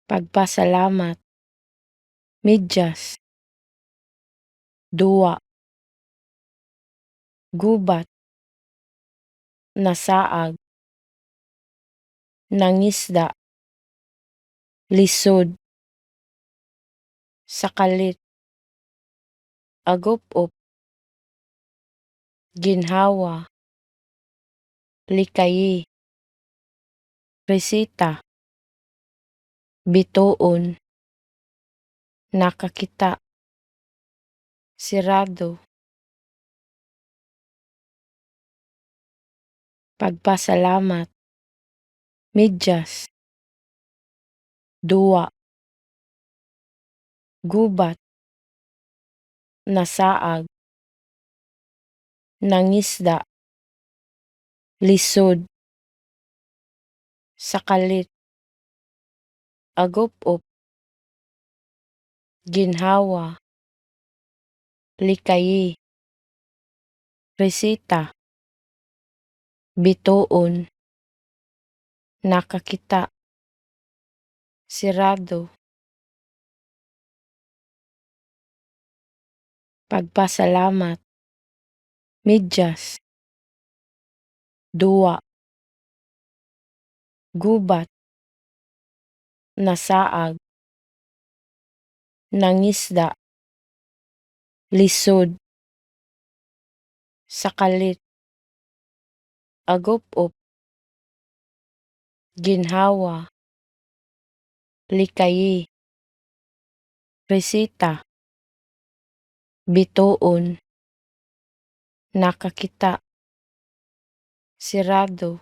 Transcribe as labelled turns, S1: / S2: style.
S1: Pagpasalamat, medyas, duwa, gubat, nasaag, nangisda, lisod, sakalit, agup-op, ginhawa, likayi, reseta, bituon, nakakita, sirado. Pagpasalamat, medyas, duwa, gubat, nasaag, nangisda, lisod, sakalit, agup-op, ginhawa, likayi, reseta, bituon, nakakita, sirado. Pagpasalamat, medyas, duwa, gubat, nasaag, nangisda, lisod, sakalit, agup-op, ginhawa, likayi, reseta, bituon, nakakita, sirado.